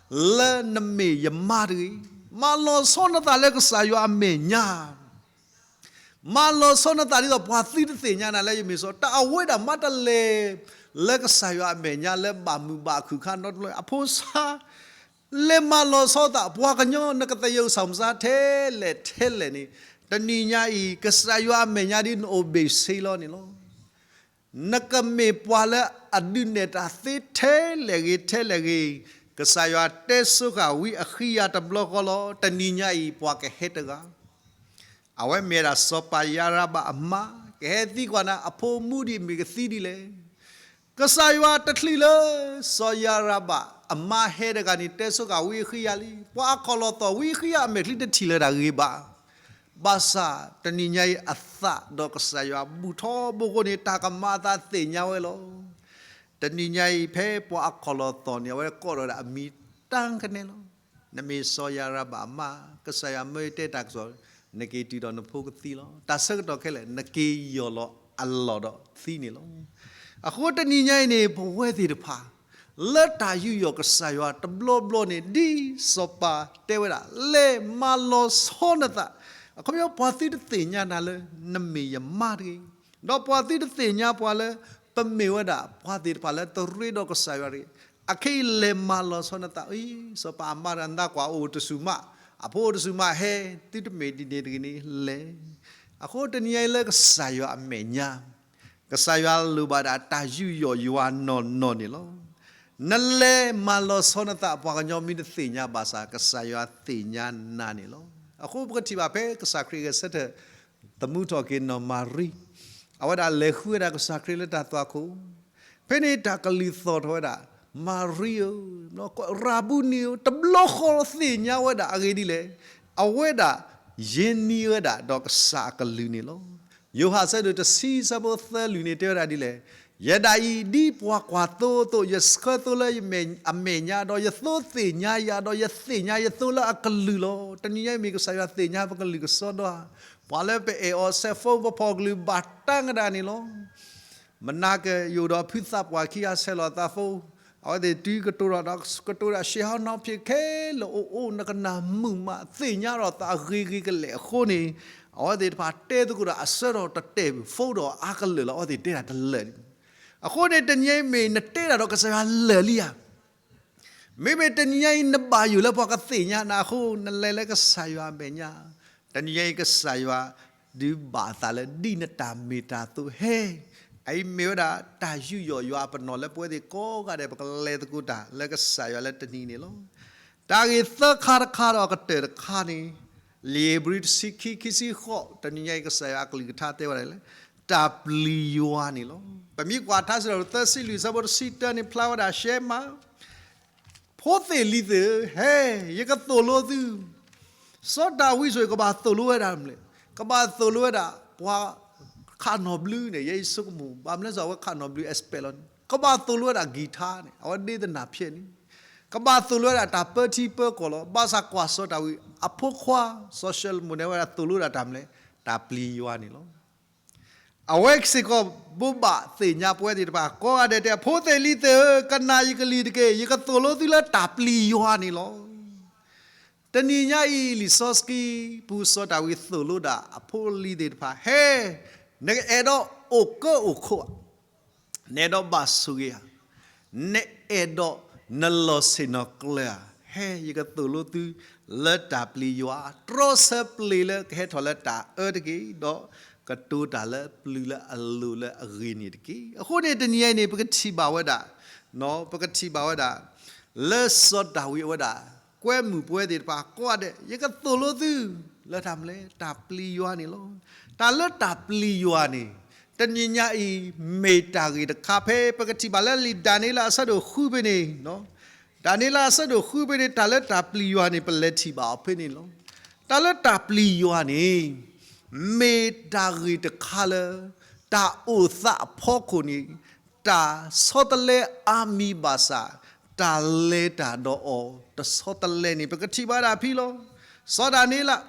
လၢနမ့ၢ်ယမါတဂ့ၤ. မၤလီၤဆီနသးလၢကစၢ်ယွၤအမဲာ်ညါ မၤလီၤဆီနသးဒ်သိးပှၤသုတသ့ၣ်ညါနၤလၢယမ့ၢ်စီၤ, တၢ်အဝဲဒၣ်မ့တလဲၤ လၢကစၢ်ယွၤအမဲာ်ညါလၢဘၣ်မုာ်ဘၣ်ခုၣ်ခါနီတဘျီ, အဖိဆါ လဲၤမၤလီၤဆီသး, ပှၤကညီနကသယုၢ်စီၤမုၢ်ဆါထဲလဲၣ်ထဲလဲၣ်န့ၣ်, တနံၤညါအံၤ ကစၢ်ယွၤအမဲာ်ညါဒ်နအိၣ်ဘ့ၣ်ဆ့လီၤန့ၣ်လီၤ. နကမ့ၢ်ပှၤလၢအဒုးနဲၣ်တၢ်သ့ထဲလဲၣ်ဂ့ၤထဲလဲၣ်ဂ့ၤ, ကစၢ်ယွၤတဲဆိဃာ်ဝံအဃံယၤတဘျီဃီလီၤ. တနံၤညါအံၤ ပှၤကဟဲတဂၤ အဝဲမ့ၢ်ဝဲဒၣ်စီၤပၤယၤရဘၣ်အမါ, ကဟဲသံကွၢ်နၤ အဖိမူဒံးမ့ၢ်ကသံဒ်လဲၣ်. ကစၢ်ယွၤတချုးလၢ စီၤယၤရဘၣ်အမါဟဲတဂၤန့ၣ် တဲဆိဃာ်ဝံအဃံယၤလံ, ပှၤအခီၣ်လီၤသီၣ်ဝံအဃံယၤအမဲာ်ချံတထံၣ်လၢၤတၢ်ဂ့ၤဘၣ်. ဘၣ်ဆၣ်တနံၤညါအံၤအသးဒီးကစၢ်ယွၤဘူၣ်ထီဘိအဃိန့ၣ် တၢ်ကမၤအသးသ့ၣ်ညါဝဲလီၤ. တနံၤညါအံၤဖဲပှၤအခီၣ်လီၤသီၣ်န့ၣ် အဝဲကိးထီၣ်ဝဲဒၣ်အမံၤတၢ်ကနဲလီၤ. နမ့ၢ်စီၤယၤရဘၣ်အမါ, ကစၢ်ယွၤမၢယတဲတၢ်ကစီၣ်, နက့ၤတုၤဒီးနဖိကသံလီၤ. တၢ်ဆၢကတီၢ်ခဲလၢာ် နက့ၤယီၢ်လီၤအလီၢ်ဒီးသံန့ၣ်လီၤ. အဃိတနံၤညါအံၤန့ၣ် ပဝဲသ့ၣ်တဖၣ် လၢတၢ်ယူးယီၣ်ကစၢ်ယွၤတဘျီဘျီန့ၣ် ဒ်စီၤပၤတဲဝဲဒၣ် လဲၤမၤလီၤဆီနသး, အခီပညီပှၤသုတသ့ၣ်ညါနၤလၢ နမ့ၢ်ယမါတဂ့ၤ, ဒီးပှၤသုတသ့ၣ်ညါပှၤလၢ ပမ့ၢ်ဝဲဒၣ်ပှၤသ့ၣ်တဖၣ်လၢတရ့ဒီးကစၢ်ယွၤတဂ့ၤ, အခဲအံၤလဲၤမၤလီၤဆီနသးအံၤ, စီၤပၤအမါတဂၤ နကွၢ်အိၣ်တစူၢ်မး, အဖိအိၣ်တစူၢ်မးဟဲ, သုတမ့ၢ်ဒ်န့ၣ်တဂ့ၤန့ၣ်လဲၤ. အဃိတနံၤညါအံၤလၢကစၢ်ယွၤအမဲာ်ညါ ကစၢ်ယွၤလိၣ်ဘၣ်ဒၣ်တၢ်ယူးယီၣ်ယွၤနီၢ်နီၢ်န့ၣ်လီၤ. နလဲၤမၤလီၤဆီနသး ပှၤကညီမ့ၢ်တသ့ၣ်ညါဘၣ်ဆၣ် ကစၢ်ယွၤသ့ၣ်ညါနၤန့ၣ်လီၤ. အဃိပကထံၣ်ဘၣ်ဖဲကစၢ်ခရံာ်ဂဲၤဆၢထၢၣ် သမူထီၣ်က့ၤနီၢ်မၤရံ, အဝဲဒၣ်လဲၤဃုဝဲဒၣ်ကစၢ်ခရံာ်လၢတၢ်သွၣ်ခိၣ်, ဖဲန့ၣ်တၢ်ကလုၢ်သီၣ်ထီၣ်ဝဲဒၣ်, မၤရံဧၢ, ရၤဘူနံဧၢ, တဘျီဃီသ့ၣ်ညါဝဲဒၣ်အဂ့ၢ်ဒ်လဲၣ်, အဝဲဒၣ် ယ့ၣ်နံၤဝဲဒၣ်ဒီးကစၢ်အကလုၢ်န့ၣ်လီၤ. ယိၤဟၣ်ဆၢဒိၣ်တဆံဆၢဖိသၢလွံၢ်န့ၣ် တဲဝဲဒၣ်ဒ်လဲၣ်, ယဲဒၣ်အံၤ ဒ်ပှၤကွၢ်သိအသိး ယဆှၢသိလၢယမဲာ်အမဲာ်ညါ ဒီးယသိသ့ၣ်ညါယၤ ဒီးယသ့ၣ်ညါယသိလၢအကလုၢ်လီၤ. တနံၤညါအံၤမ့ၢ်ကစၢ်ယွၤသ့ၣ်ညါပကလုၢ်ကစီဒီဧါ, ပှၤလၢပအဲၣ်အီၤဆဲးဖိ ပဖီၣ်ကလုၢ်ဘၣ်တၢ်ကဒါန့ၣ်လီၤ. မနၤက့ၤယိာ်ဒီးဖုသးပှၢ်ခံဂၤဆဲးလီၤသးဖိ, အဝဲသ့ၣ်တုၤကတိၤဒီး ကတိၤဒၣ် ရှ့ဟီနီဖံး ခဲလၢာ်အိၣ်အိၣ် နကနၢ်မုာ်မး သ့ၣ်ညါဒီးသးဂ့ၤဂ့ၤကလဲာ်အဃိန့ၣ်, အဝဲသ့ၣ်တဖၣ်တဲသကိးဒီးအဆၢထီၣ်တတဲာ်ဖိဒီးအါကလၢာ်လီၤ. အဝဲသ့ၣ်တဲဒၣ်တလၢာ်န့ၣ်, အဃိန့ၣ် တနံၤညါအံၤမ့ၢ်နတဲဒၣ်ဒီးကစၢ်ယွၤလၢာ်လံဧါ. မ့မ့ၢ်တနံၤညါအံၤ နဘၣ်ယိၣ်လၢပှၤကသ့ၣ်ညါနၤအဃိ နလဲၤလၢကစၢ်ယွၤအမဲာ်ညါ, တနံၤညါအံၤကစၢ်ယွၤ ဒုးဘၣ်အသးလၢဒ်နတၢ်မ့ၢ်တၢ်တီဟဲ, အအံၤမ့ၢ်ဝဲဒၣ်တၢ်ယူးယီၣ်ယွၤအပနီၣ်လၢပဝဲသ့ၣ်ကိးဂၤဒဲး ပကလဲၤသကိးတၢ်လၢကစၢ်ယွၤလၢတနံၤန့ၣ်လီၤ. တၢ်ဂ့ၢ်သၢခါတခါဒီးအကတၢၢ်တခါန့ၣ်, လံာ်ဧ့ၤဘြံၤတဆံခံ ခံဆံဃိး တနံၤညါအံၤကစၢ်ယွၤအကလုၢ်ကထါတဲဝဲဒၣ်လၢ တၢ်ပျံၤယွၤန့ၣ်လီၤ. ပမ့ၢ်ကွၢ်ထါစံးထီၣ်ပတြၢၤသၢဆံလွံၢ်ဆၢဖိတဆံတၢန့ၣ် ဖျါဝဲဒၣ်ရှဲမး, ဖိသ့ၣ်လံၤသ့ၣ်ဧၢ, ဟဲ, ယကသိၣ်လိသု, စီၤဒၤဝံးဆိၣ်ဂ့ၤ ကဘၣ်သိၣ်လိဝဲဒၣ်မနုၤလဲၣ်, ကဘၣ်သိၣ်လိဝဲဒၣ်ပှၤခးနီၣ်ဘျုးန့ၣ်, ယဲယဆိကမိၣ် ဘၣ်မနုၤစ့ၢ် အဝဲခးနီၣ်ဘျုး expert လီၤန့ၣ်, ကဘၣ်သိၣ်လိဝဲဒၣ် guitar န့ၣ်, အဝဲဒ့သနာ်ဖျဲးန့ၣ်, ကဘၣ်သိၣ်လိဝဲဒၣ်တၢ်ပၢထံပၢကီၢ်လီၤ. ဘၣ်ဆၣ်ကွၢ်စီၤဒၤဝံးအဖိခွါ စီၤၡလိၤမိၣ်န့ၣ် အဝဲဒၣ်သိၣ်လိဝဲဒၣ်တၢ်မနုၤလဲၣ်, တၢ်ပျံၤယွၤန့ၣ်လီၤ. အဝဲစ့ၢ်ကီးဘိးဘၣ်သ့ၣ်ညါပဝဲသ့ၣ်တဖၣ် ကိးဂၤဒဲးတဲ ဖိသ့ၣ်လံၤသ့ၣ်ဧၢ, ကနၣ်ယကလုၢ်တက့ၢ်, ယကသိၣ်လိသုလၢတၢ်ပျံၤယွၤန့ၣ်လီၤ. တနံၤညါအံၤ လံာ်စီဆှံပူၤ စီၤဒၤဝံးသိၣ်လိဒၣ်အဖိအလံၤသ့ၣ်တဖၣ်, ဟဲ, နအဲၣ်ဒိးအိၣ်ကၢအိၣ်ခိးဧါ, နအဲၣ်ဒိးဘၣ်ဆိၣ်ဂ့ၤဧါ, နအဲၣ်ဒိးနလီၤဆ့ၣ်နီၤကျၢၤဧါ, ဟဲ, ယကသိၣ်လိသုလၢတၢ်ပျံၤယွၤ, တြီဆၢပျ့ၤလၢကဟဲထီၣ်လၢတၢ်အၢတက့ၢ်, ဒီးကတိၤတၢ်လၢပျုၤလၢအလိၤလၢအဂ့ၤန့ၣ်တက့ၢ်. အဃိန့ၣ် တနံၤအံၤန့ၣ် ပကထံၣ်ဘၣ်ဝဲဒၣ်, ပကထံၣ်ဘၣ်ဝဲဒၣ် လၢစီၤဒၤဝံးအဝဲဒၣ် ကွဲမုာ်ပဝဲသ့ၣ်တဖၣ်ကိးဂၤဒဲး, ယကသိၣ်လိသု လၢတၢ်မနုၤလဲၣ်, တၢ်ပျံၤယွၤန့ၣ်လီၤ. တၢ်လၢတၢ်ပျံၤယွၤန့ၣ် တနံၤညါအံၤ မ့ၢ်တၢ်ဂ့ၢ်တခါ ဖဲပကထံၣ်ဘၣ်လၢလံာ်ဒၤနံးယ့လးအဆၢဒိၣ်ဃုဖဲန့ၣ်, ဒၤနံးယ့လးအဆၢဒိၣ်ဃုဖဲန့ၣ် တၢ်လၢတၢ်ပျံၤယွၤန့ၣ် ပလဲၤထံၣ်ဘၣ်အီၤဖဲန့ၣ်လီၤ. တၢ်လၢတၢ်ပျံၤယွၤန့ၣ် မ့ၢ်တၢ်ဂ့ၢ်တခါလၢ တၢ်အိၣ်သးအဖီခိၣ်န့ၣ် တၢ်ဆီတလဲအါမံၤဘၣ်ဆၣ် တၢ်လဲၤတၢ်ဒီးအီၤ တဆီတလဲန့ၣ် ပကထံၣ်ဘၣ်ဒၣ်ဖဲလီၤ. စီၤဒၤနံးယ့လး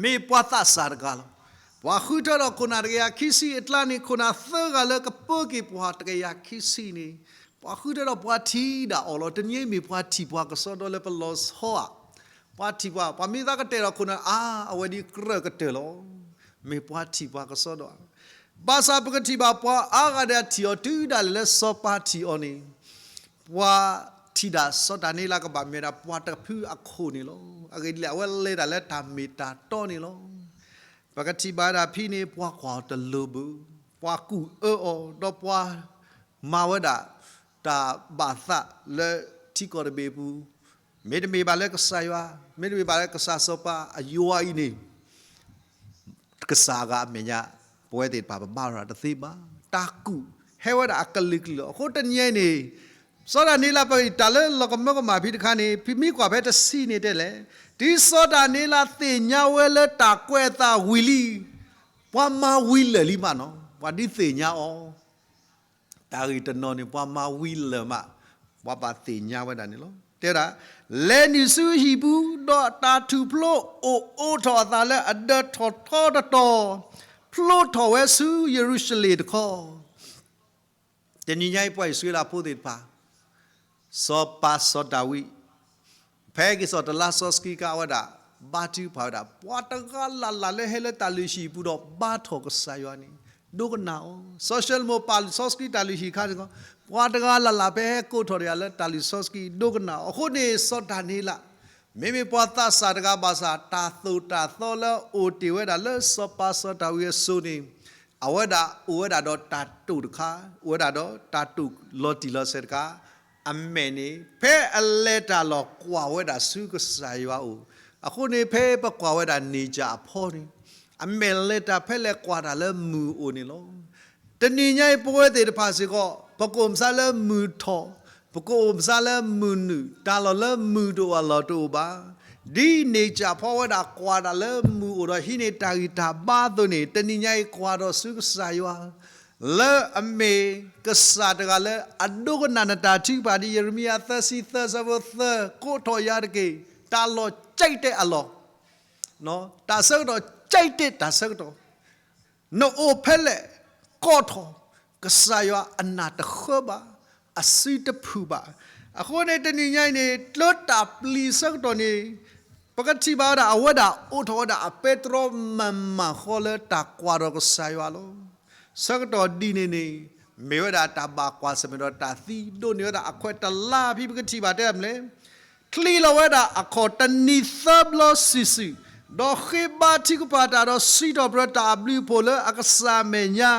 မ့ၢ်ပှၤသးစၢ်တဂၤလီၤ. ပှၤဃုထၢဒီးခိၣ်နၢ်တကယၤခံဆံအကျါန့ၣ် ခိၣ်နၢ်သၢဂၤလၢကပၢက့ၤပှၤတကယၤခံဆံန့ၣ် ပှၤဃုထၢဒီးပှၤထံၣ်ဒၣ်အီၤလီၤ. တနံၤအံၤမ့ၢ်ပှၤထံၣ်ပှၤကစီဒီလၢပလီၤဆီဧါ. ပှၤထံၣ်ပှၤ, ပှၤမ့ၢ်သးကတဲာ်ဒီးခိၣ်နၢ် အါ, အဝဲဒ်ကြၢးကတၢၢ်လီၤ. မ့ၢ်ပှၤထံၣ်ပှၤကစီဒီဧါ. ဘၣ်ဆၣ်ပကထံၣ်ဘၣ်ပှၤအါဂၤဒီးထံၣ်အီၤတုၤဒၣ်လဲာ်လၢစီၤပၤထံၣ်အီၤန့ၣ် ပှၤထံၣ်ဒၣ်စီၤဒၤနံးယ့လးကဘၣ်မ့ၢ်ဒၣ်ပှၤတဖုအခိၣ်န့ၣ်လီၤ. အဂ့ၢ်ဒ်လဲၣ် အဝဲလဲၤတၢ်လၢတၢ်မ့ၢ်တၢ်တီန့ၣ်လီၤ. ပကထံၣ်ဘၣ်ဒၣ်ဖဲန့ၣ် ပှၤကွၢ်အီၤတလိၤဘၣ်, ပှၤကူၣ်အၢအီၤ ဒီးပှၤမၤဝဲဒၣ်တၢ်ဘၣ်သးလၢထံကီၢ်တဘ့ၣ်အပူၤ, မ့တမ့ၢ်ဘၣ်လၢကစၢ်ယွၤ, မ့တမ့ၢ်ဘၣ်လၢကစၢ်စီၤပၤအယွၤအံၤန့ၣ် ကစၢ်အဂၤအမဲာ်ညါ ပဝဲသ့ၣ်တဖၣ်ပဘါထီၣ်တသ့ဘၣ်. တၢ်ကူၣ် ဟဲဝဲဒၣ်အကလုာ်ကလုာ်လီၤ. အဃိတနံၤအံၤန့ၣ် စီၤဒၤနံးယ့လး ပတၢ်လၢလီၤကမၢကမၣ်ဖဲတခါန့ၣ် ဖဲမ့ၢ်ကွၢ်ဖဲတဆံန့ၣ်တဲလဲၣ်, တုၤစီၤဒၤနံးယ့လးသ့ၣ်ညါဝဲလၢတၢ်ကွဲးအသးဝံၤလံ, ပှၤမၤဝံၤလၢာ်လံမးနီၤ, ပှၤဒုးသ့ၣ်ညါအီၤ တၢ်ဂ့ၢ်တနီၤန့ၣ် ပှၤမၤဝံၤလၢာ်မး, ပှၤဘၣ်သ့ၣ်ညါဝဲဒၣ်န့ၣ်လီၤ. တဲဝဲဒၣ်, လဲၤနုာ်ဆူဟံၣ်ပူၤ, ဒီးတၢ်ထူၣ်ဖျိအိၣ်အိးထီၣ်အသးလၢအဒၢးထီၣ်ထီတတီၤ, ဖျိထီၣ်ဝဲဆူယရူၤၡလ့ၣ်တခီ. တနံၤညါအံၤပှၤအံၣ်စရ့လးဖိသ့ၣ်တဖၣ် စီၤပၤစီၤဒၤဝံး ဖဲက့ၤစီၤတလါစီဆှံခါအဝဲဒၣ် ဘါထုကဖၣ်ဝဲဒၣ် ပှၤတဂၤလၢ်လၢ်လၢဟဲလၢတၢ်လုၢ်ဟံၣ်ပူၤဒီးဘါထီၣ်ကစၢ်ယွၤန့ၣ် ဒိကနၣ်အီၤ. စီၤၡလိၤမိၣ်ပာ်လံာ်စီဆှံတၢ်လုၢ်ဟံၣ်ခါစ့ၢ်ကီး ပှၤတဂၤလၢ်လၢ်ဖဲဟဲကိးထီၣ်တဂၤလၢတၢ်လုၢ်စီဆှံ ဒိကနၣ်အီၤ. အဃိန့ၣ် စီၤဒၤနံးယ့လး မ့မ့ၢ်ပှၤသးစၢ်တဂၤဘၣ်ဆၣ် တၢ်သိၣ်တၢ်သီလၢအိၣ်တ့ၢ်ဝဲဒၣ်လၢစီၤပၤစီၤဒၤဝံးအစိၤန့ၣ် အဝဲဒၣ်အိၣ်ဝဲဒၣ်ဒီးတၢ်တိာ်တခါ, အိၣ်ဝဲဒၣ်ဒီးတၢ်တိာ်လီၤတံၢ်လီၤဆဲးတခါ, အမဲာ်န့ၣ် ဖဲအလဲၤတၢ်လီၤကွၢ်ဝဲဒၣ်ဆူကစၢ်ယွၤအအိၣ်, အဃိန့ၣ် ဖဲပကွၢ်ဝဲဒၣ်န့ၣ်ကၢ်အဖီန့ၣ် အမဲာ်လဲၤတၢ်ဖဲလဲၣ်ကွၢ်တၢ်လၢမုၢ်အအိၣ်န့ၣ်လီၤ. တနံၤညါအံၤပဝဲသ့ၣ်တဖၣ်စ့ၢ်ကီး ပကအိၣ်မူလၢမုၢ်ထီၣ်, ပကအိၣ်မူလၢမုၢ်နုာ်, တၢ်လီၢ်လၢမုၢ်တအိၣ်အလီၢ်တအိၣ်ဘၣ်. ဒ်န့ၣ်ကၢ်ဖီဝဲဒၣ်ကွၢ်တၢ်လၢမုၢ်အိၣ်ဒီးဟံးန့ၢ်တၢ်ဂံၢ်တၢ်ဘါအသိးန့ၣ် တနံၤညါအံၤကွၢ်ထီၣ်ဆူကစၢ်ယွၤ လၢအမ့ၢ်ကစၢ်တဂၤလၢအဒိကနၣ်နတၢ်ထုကဖၣ်ဒ်ယံးရမံယၤသၢဆံသၢဆၢဖိသၢ, ကိးထီၣ်ယၤတက့ၢ်, တၢ်လီၢ်ကဲးတဲအလီၢ်, တၢ်ဆၢကတီၢ်ကဲးတဲတၢ်ဆၢကတီၢ် နအိၣ်ဖဲလဲၣ်, ကိးထီၣ်, ကစၢ်ယွၤအနၢ်တဃၢဘၣ်, အစုတဖုၣ်ဘၣ်. အဃိန့ၣ် တနံၤညါအံၤန့ၣ် လၢတၢ်ပျံၤဆၢကတီၢ်န့ၣ် ပကထံၣ်ဘၣ်ဝဲဒၣ် အဝဲဒၣ်အိးထီၣ်ဝဲဒၣ်အပဲတြီမၤမၤဃီလၢတၢ်ကွၢ်ထီၣ်ကစၢ်ယွၤလီၤ. ဆၢကတီၢ်ဒ်န့ၣ်န့ၣ် မ့ၢ်ဝဲဒၣ်တၢ်ဘၣ်ကွၢ်ဆၢၣ်မဲာ်ဒီးတၢ်သံဒိးန့ၢ်ဝဲဒၣ်အခွဲးတလါဖဲပကထံၣ်ဘၣ်တဲဒၣ်မနုၤလဲၣ် ချံးလီၤဝဲဒၣ်အခီၣ်တနံၤသၢဘျီစုာ်စုာ်, ဒီးဃ့ဘါထုကဖၣ်တၢ်ဒီးစံးထီၣ်ပတြၢၤတၢ်အဘျုးအဖှိၣ်လၢအကစၢ်အမဲာ်ညါ,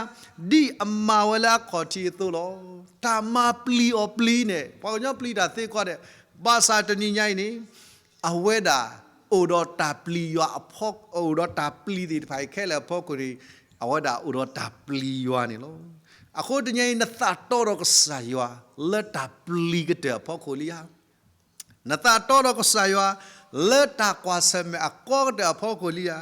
ဒ်အမၤဝဲလၢအခီၣ်ထံးအသိးလီၤ. တၢ်မၤပျံၤအီၤပျံၤန့ၣ် ပှၤကညီပျံၤတၢ်သ့ကွၢ်ဒဲး, ဘၣ်ဆၣ်တနံၤညါအံၤန့ၣ် အဝဲဒၣ်အိၣ်ဒီးတၢ်ပျံၤယွၤအဖီ, အိၣ်ဒီးတၢ်ပျံၤသ့ၣ်တဖၣ်အံၤခဲလၢာ်အဖီခိၣ်န့ၣ် အဝဲဒၣ်အိၣ်ဒီးတၢ်ပျံၤယွၤန့ၣ်လီၤ. အဃိတနံၤညါအံၤ နသးတီဒီးကစၢ်ယွၤ လၢတၢ်ပျံၤကတၢၢ်အဖီခိၣ်လံဧါ. နသးတီဒီးကစၢ်ယွၤ လၢတၢ်ကွၢ်ဆၢၣ်မဲာ်အကီကတၢၢ်အဖီခိၣ်လံဧါ.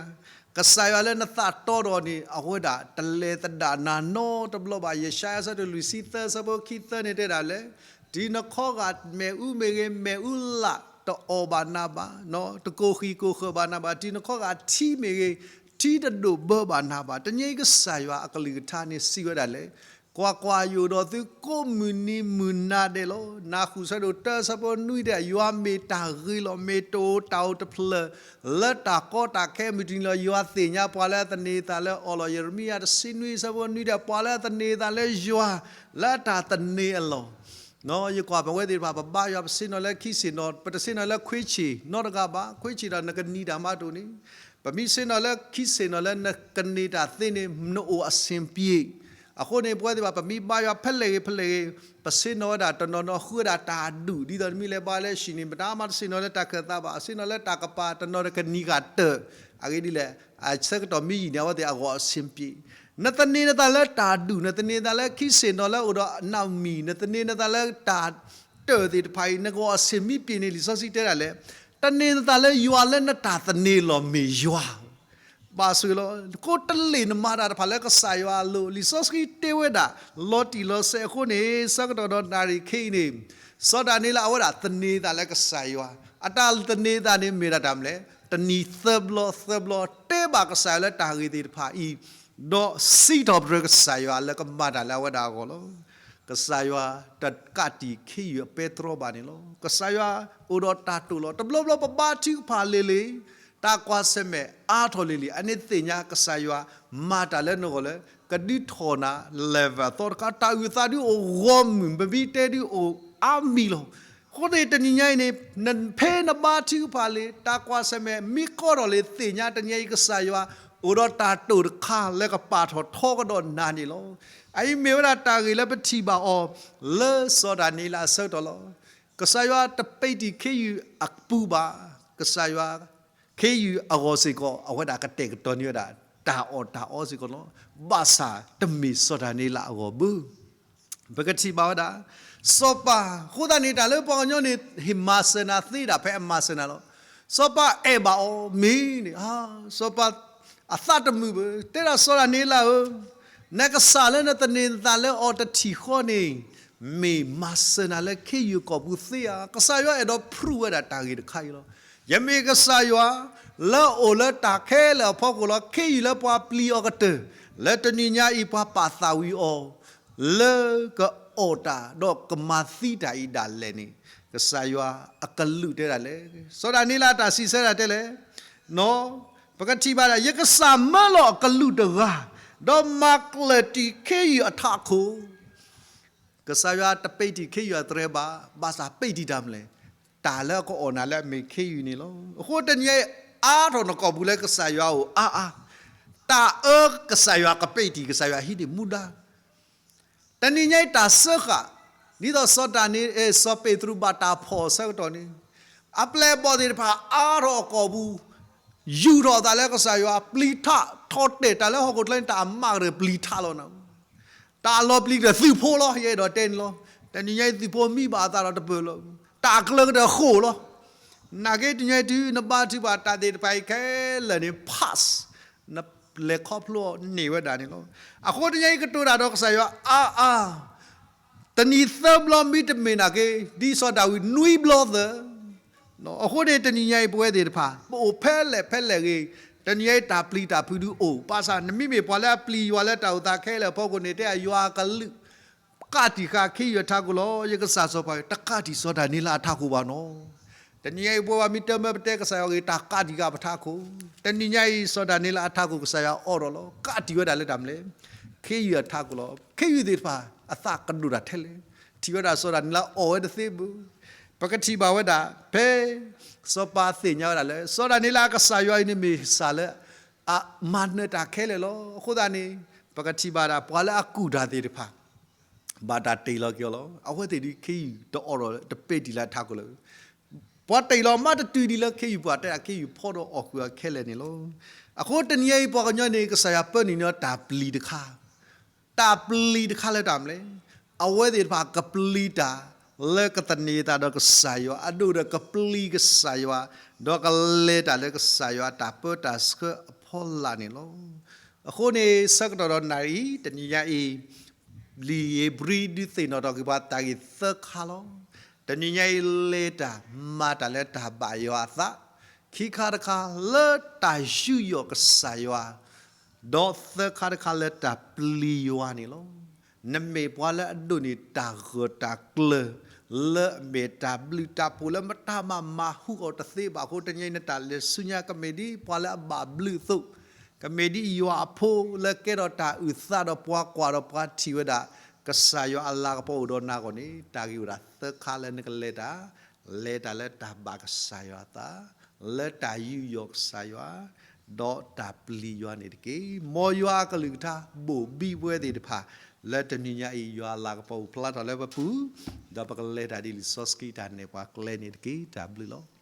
ကစၢ်ယွၤလၢနသးတီဒီးန့ၣ် အဝဲဒၣ်တလဲၤသဒၣ်နၤနီတဘျီဘၣ်. ယၡါယၤအဆၢဒိၣ်လွံၢ်ဆံသၢ အဆၢဖိခံသၢန့ၣ်တဲဒၣ်လဲၣ်, တုၤနခီဂာ်မ့ၣ်အူမ့ၢ်ဂ့ၤ, မ့ၣ်အူလၢ်တအီၣ်ဘၣ်နၤဘၣ်, တကိၢ်ဃံးကိၢ်ဃၢၤဘၣ်နၤဘၣ်. တုၤနခီဂာ်ထံမ့ၢ်ဂ့ၤ, ထံတဒိၣ်ဘၢဘၣ်နၤဘၣ်. တနံၤအံၤကစၢ်ယွၤအကလုၢ်ကထါန့ၣ်စံးဝဲဒၣ်လဲၣ်, ကွၢ်ကွၢ်, ယအိၣ်ဒီးသုကိးမုၢ်နံၤမုၢ်နၤဒဲးလီၤ. နၢ်ဟူအဆၢဒိၣ်တၢ အဆၢဖိနွံဒဲး, ယွၤမ့ၢ်တၢ်ဂ့ၤလီၤ. မ့ၢ်တအိၣ်တၢ်အိၣ်တဖျၢၣ် လၢတၢ်ကီတၢ်ခဲမုၢ်တနံၤလီၤ. ယွၤသ့ၣ်ညါပှၤလၢအသန့ၤအသးလၢအီၤလီၤ. ယံးရမံယၤတဆံနွံ အဆၢဖိနွံဒဲး, ပှၤလၢအသန့ၤအသးလၢယွၤ လၢအတၢ်သန့ၤအလီၢ် ယကွၢ်ပဝဲသ့ၣ်တဖၣ် ပဘါယွၤ ပဆ့ၣ်နီၤလၢခံဆ့ၣ်နီၤ, ပတဆ့ၣ်နီၤလၢခွံဆ့ၣ်နီတဂၤဘၣ်. ခွံဆ့ၣ်ဒီးနကနံၤတၢ်မးတအိၣ်န့ၣ်, ပမ့ၢ်ဆ့ၣ်နီၤလၢခံဆ့ၣ်နီၤလၢနကန့ၢ်တၢ်သ့န့ၣ် နအိၣ်အဆင်ပြေ. အဃိန့ၣ် ပဝဲသ့ၣ်တဖၣ် ပမ့ၢ်ဘါယွၤဖဲလဲၣ်ဂ့ၤဖဲလဲၣ်ဂ့ၤ, ပဆ့ၣ်နီၤဝဲဒၣ်တနီၤနီၤ ဃုဝဲဒၣ်တၢ်ဒူၣ် ဒ်သိးတမ့ၢ်လၢဘါလၢဟံၣ်န့ၣ် ပတမ့ၢ်တဆ့ၣ်နီၤလၢတၢ်ခၢၣ်သးဘၣ်, ဆ့ၣ်နီၤလၢတၢ်ကပၤ တနီၤတကနံၤဂၤတၢၢ်. အဂ့ၢ်ဒ်လဲၣ်, အဆၢကတီၢ်မ့ၢ်ယံာ်န့ၣ် အဝဲသ့ၣ်အဂီၢ်အဆင်ပြေ. နသန့ၤနသးလၢတၢ်ဒူၣ်, နသန့ၤနသးလၢခံဆ့ၣ်နီၤလၢအိၣ်ဒီးနမံၤ, နသန့ၤနသးလၢတၢ်တၢၢ်သ့ၣ်တဖၣ်အံၤ နဂီၢ်အဆင်မ့ၢ်ပျံၤန့ၣ် လံာ်စီဆှံတဲဒၣ်လဲၣ်, တန့ၤနသးလၢယွၤလၢနတၢ်သန့ၤလီၤမ့ၢ်ယွၤ ဘၣ်ဆိၣ်ဂ့ၤလီၤ. ကိးတလ့ၢ်နမၤတၢ်တဖၣ်လၢကစၢ်ယွၤအလိၤ, လံာ်စီဆှံတဲဝဲဒၣ် လီၤတံၢ်လီၤဆဲးအဃိန့ၣ် ဆၢကတီၢ်ဒီးနၣ်ရံၣ်ခဲအံၤန့ၣ် စီၤဒၤနံးယ့လးအဝဲဒၣ်သန့ၤသးလၢကစၢ်ယွၤ, အတၢ်သန့ၤသးန့ၣ်မ့ၢ်ဒၣ်တၢ်မနုၤလဲၣ်, တနံၤသၢဘျီသၢဘျီ တဲဘၣ်ကစၢ်ယွၤလၢတၢ်ဂ့ၢ်သ့ၣ်တဖၣ်အံၤ, ဒီးစံးထီၣ်ပတြၢၤကစၢ်ယွၤလၢကမၤတၢ်လၢအဝဲဒၣ်အဂီၢ်လီၤ. ကစၢ်ယွၤတကးတံာ်ခ့ယုၢ်အပဲတြီဘၣ်န့ၣ်လီၤ. ကစၢ်ယွၤအိၣ်ဒီးတၢ်တိာ်လီၤ. တဘျီဘျီပဘါထုကဖၣ်လံၤလံၤ, တၢ်ကွၢ်ဆၢၣ်မဲာ်အါထီၣ်လံၤလံၤ, အန့ၣ်သ့ၣ်ညါကစၢ်ယွၤမၤတၢ်လၢနဂီၢ်လၢ ကဒုးထီၣ်နၤ level အသီတခါ, တၢ်အုၣ်သးဒုးအိၣ်ဂီၢ်မုၢ်, ပမ့ၢ်တဲဒုးအိၣ်အါမံၤလီၤ. အဃိသ့ၣ်တနံၤညါအံၤန့ၣ် နဖဲနဘါထုကဖၣ်လံၤ, တၢ်ကွၢ်ဆၢၣ်မဲာ်မ့ၢ်ကီထီၣ်လံၤ သ့ၣ်ညါတနံၤညါအံၤကစၢ်ယွၤ အိၣ်ဒီးတၢ်တိာ်တခါလၢကပာ်ထီၣ်ထီကဒီးနၤန့ၣ်လီၤ. အအံၤမ့ၢ်ဝဲဒၣ်တၢ်ဂ့ၢ်လၢပထံၣ်ဘၣ်အီၤ လၢစီၤဒၤနံးယ့လးအဆၢကတီၢ်လီၤ. ကစၢ်ယွၤတပံးတံာ်ခ့ယုၢ်အပူၤဘၣ်, ကစၢ်ယွၤခ့ယုၢ်အဂီၢ်စ့ၢ်ကီး အဝဲဒၣ်ကတဲာ်ကတီၤန့ၢ်ဝဲဒၣ် တၢ်အီၣ်တၢ်အီစ့ၢ်ကီးလီၤ. ဘၣ်ဆၣ်တမ့ၢ်စီၤဒၤနံးယ့လးအဂီၢ်ဘၣ်. ပကထံၣ်ဘၣ်ဝဲဒၣ် စီၤပၤ, အဃိသတးန့ၣ် တၢ်လၢပှၤကညီန့ၣ် ဟ့ၣ်မၤစၢၤနၤသ့ဒၣ် ဖဲအမၤစၢၤနၤလီၤ. စီၤပၤအဲၣ်ဘၣ်အီၤမ့ၢ်န့ၣ်, စီၤပၤ အသးတမုာ်ဘၣ်, တဲဒၣ်စီၤဒၤနံးယ့လးဧၢ, နကစၢ်လၢနသန့ၤနသးလၢအီၤတထံၣ်ဃီန့ၣ် မ့ၢ်မၤစၢၤနၤလၢခ့ယုၢ်အကီၢ်ပူၤသ့ဧါ. ကစၢ်ယွၤအဲၣ်ဒိး prove ဝဲဒၣ်တၢ်ဂ့ၢ်တခါအံၤလီၤ. ယမ့ၢ်ကစၢ်ယွၤ လၢအအိၣ်လၢတၢ်ခဲလၢာ်အဖီခိၣ်လီၤ. ခ့ယုၢ်လၢပှၤပျံၤအီၤကတၢၢ်, လၢတနံၤညါအံၤပှၤပာ်သးဝံၤအီၤ လၢကအီၣ်တၢ်ဒီးကမၤသံတၢ်အံၤဒၣ်လဲာ်န့ၣ်, ကစၢ်ယွၤအကလုၢ်တဲဒၣ်လဲၣ်. စီၤဒၤနံးယ့လးအတၢ်စံးဆၢဒၣ်တဲလဲၣ်, ပကထံၣ်ဘၣ်ဒၣ် ယကစၢ်မၢလီၤအကလူးတဂၤ, ဒီးမၤကျၢၢ်တံၢ်ခ့ယုၢ်အထးခိၣ် ကစၢ်ယွၤတပ့းတံၢ်ခ့ယုၢ်အသရဲဘၣ်, ဘၣ်ဆၣ်ပ့းတံၢ်တၢ်မနုၤလဲၣ်, တၢ်လၢအကအီၣ်နၤလၢအမ့ၢ်ခ့ယုၢ်န့ၣ်လီၤ. အဃိတနံၤအံၤ အါထီၣ်နကိာ်ပူၤလၢကစၢ်ယွၤအအိၣ်အါအါ, တၢ်အၢကစၢ်ယွၤကပ့းတံၢ် ကစၢ်ယွၤဟံးန့ၢ်မူဒါ တနံၤညါအံၤတၢ်စၢဃာ်, ဒ်သိးစီၤဒၤနံး, စီၤပ့းတရူးဘၣ်တၢ်ဖီၣ်အဆၢကတီၢ်န့ၣ်, အပျဲၢ်အဘီၣ်သ့ၣ်တဖၣ်အါထီၣ်အကိာ်ပူၤ, ယူာ်ထီၣ်အသးလၢကစၢ်ယွၤ, ပျံၤထးထီၣ်တဲာ်တၢ်လၢဟီၣ်ခိၣ်ချၢန့ၣ် တၢ်အမးကတၢၢ်ပျံၤထးလီၤနၤ. တၢ်အလီၤပျံၤကတၢၢ်သုးဖိလီၤ, ယအဲၣ်ဒိးတဲန့ၣ်လီၤ. တနံၤညါအံၤသုးဖိမံဘၣ်အသးဒီးတပၢၢ်လီၤ. တၢ်အကျၢၤကတၢၢ်ဃိာ်လီၤ. နာ်က့တနံၤညါအံၤတုၤနဘါထုကဖၣ်တၢ်သ့ၣ်တဖၣ်အံၤခဲလၢာ်န့ၣ် pass နလဲၤခီဖျိန့ၢ်ဝဲဒၣ်န့ၣ်လီၤ. အဃိတနံၤညါအံၤကတိၤတၢ်ဒီးကစၢ်ယွၤအါအါ, တနံၤသၢဘျီမ့တမ့ၢ်နာ်က့, ဒ်စီၤဒၤဝံးနွံဘျီသၢ. အဃိန့ၣ်တနံၤညါအံၤပဝဲသ့ၣ်တဖၣ် ပအိၣ်ဖဲလဲၣ်ဖဲလဲၣ်ဂ့ၤ, တနံၤညါအံၤတၢ်ပျံၤတၢ်ဖုးဒုးအိၣ်, ဘၣ်ဆၣ်နမ့မ့ၢ်ပှၤလၢအပျံၤယွၤလၢတၢ်အိၣ်သးခဲလၢာ်အဖီခိၣ်န့ၣ် တဲယွၤအကလုၢ် ကးတံာ်ဃာ်ခ့ယုၢ်အထးခိၣ်လီၤ. ယကစၢ်စီၤပၤ တကးတံာ်စီၤဒၤနံးယ့လးအထးခိၣ်ဘၣ်နီၤ. တနံၤညါအံၤပဝဲပှၤမ့ၢ်တမၢပတဲကစၢ်ယွၤဂ့ၤ တၢ်ကးတံာ်ဃာ်ပထးခိၣ်, တနံၤညါအံၤစီၤဒၤနံးယ့လးအထးခိၣ် ကစၢ်ယွၤအိးထီၣ်လီၤ. ကးတံာ်ဝဲဒၣ်လၢတၢ်မနုၤလဲၣ်, ခ့ယုၢ်အထးခိၣ်လီၤ. ခ့ယုၢ်သ့ၣ်တဖၣ် အသးကဒိၣ်တၢ်ထဲလဲၣ်, ထံၣ်ဝဲဒၣ်စီၤဒၤနံးယ့လးအီၣ်ဝဲတသ့ဘၣ်. ပကထံၣ်ဘၣ်ဝဲဒၣ် ဖဲစီၤပၤသ့ၣ်ညါဝဲဒၣ်လၢ စီၤဒၤနံးယ့လးအကစၢ်ယွၤအံၤန့ၣ်မ့ၢ်ကစၢ်လၢ အမၤနၢၤတၢ်ခဲလၢာ်လီၤ. အဃိသတးန့ၣ် ပကထံၣ်ဘၣ်ဒၣ်ပှၤလၢအကူၣ်တၢ်သ့ၣ်တဖၣ် ဘၣ်တၢ်တ့ၢ်လီၤက့ၤအီၤလီၤ. အဝဲသ့ၣ်ဒုးခ့ယုၢ်တအိးထီၣ်တပ့းတံၢ်လၢအထးခိၣ်လၢၤ. ပှၤတ့ၢ်လီၤမးတတုၤဒံးလၢခ့ယုၢ်ပှၤတဲဒၣ်ခ့ယုၢ်ဖီဒီးအီၣ်ဃုာ်အီၤခဲလၢာ်န့ၣ်လီၤ. အဃိတနံၤညါအံၤပှၤကညီန့ၣ် ကစၢ်ယွၤပၢနုာ်န့ၢ်တၢ်ပျံၤတခါ, တၢ်ပျံၤတခါလၢတၢ်မနုၤလဲၣ်, အဝဲသ့ၣ်တဖၣ်ကပျံၤတၢ် လၢကသန့ၤသးဒီးကစၢ်ယွၤ အဒိၣ်ဒီးကပျံၤကစၢ်ယွၤ, ဒီးကလဲၤတၢ်လၢကစၢ်ယွၤအတၢ်ပၢတၢ်ဆှၢအဖီလာ်န့ၣ်လီၤ. အဃိန့ၣ် ဆၢကတီၢ်ဒီးနၣ်ရံၣ် လံာ်ဧ့ၤဘြံၤဒုးသ့ၣ်နီၣ်ထီၣ်က့ၤပှၤတၢ်ဂ့ၢ်သၢခါလီၤ. တနံၤညါအံၤလဲၤတၢ် မၤတၢ်လၢတၢ်ဘၣ်ယွၤအသး, ခံခါတခါလၢတၢ်ယူးယီၣ်ကစၢ်ယွၤ, ဒီးသၢခါတခါလၢတၢ်ပျံၤယွၤန့ၣ်လီၤ. နမ့ၢ်ပှၤလၢအဒိးန့ၢ်တၢ်ဂၢၢ်တၢ်ကျၢၤ လၢအမ့ၢ်တၢ်ဘျုးတၢ်ဖှိၣ်လၢမတၤမးမၤဟူးအီၤတသ့ဘၣ်အဃိ တနံၤအံၤနတၢ်လဲၤဆူညါ ကမ့ၢ်ဒ်ပှၤလၢအဘၣ်ဘျုးအသိး, ကမ့ၢ်ဒ်ယွၤအဖိလၢကဲထီၣ်တၢ်အုၣ်သးဒီးပှၤကွၢ်ဒီးပှၤထံၣ်ဝဲဒၣ် ကစၢ်ယွၤအလၤကပီၤအိၣ်ဒီးနၤအဂီၢ်န့ၣ် တၢ်ဂ့ၢ်အိၣ်ဒၣ်သၢခါလၢနကလဲၤတၢ်, လဲၤတၢ်လၢတၢ်ဘၣ်ကစၢ်ယွၤအသး, လၢတၢ်ယူးယီၣ်ကစၢ်ယွၤ, ဒီးတၢ်ပျံၤယွၤန့ၣ်တက့ၢ်. မ်ယွၤအကလုၢ်ကထါဘိၣ်ဘံပဝဲသ့ၣ်တဖၣ် လၢတနံၤညါအံၤ ယွၤအလၤကပီၤအိၣ်ဖျါထီၣ်လၢပပူၤ, ဒီးပကလဲၤတၢ်ဒ်လံာ်စီဆှံတၢ်နဲၣ်ပှၤကျဲန့ၣ်တက့ၢ်. တၢ်ဘျုးလီၤ.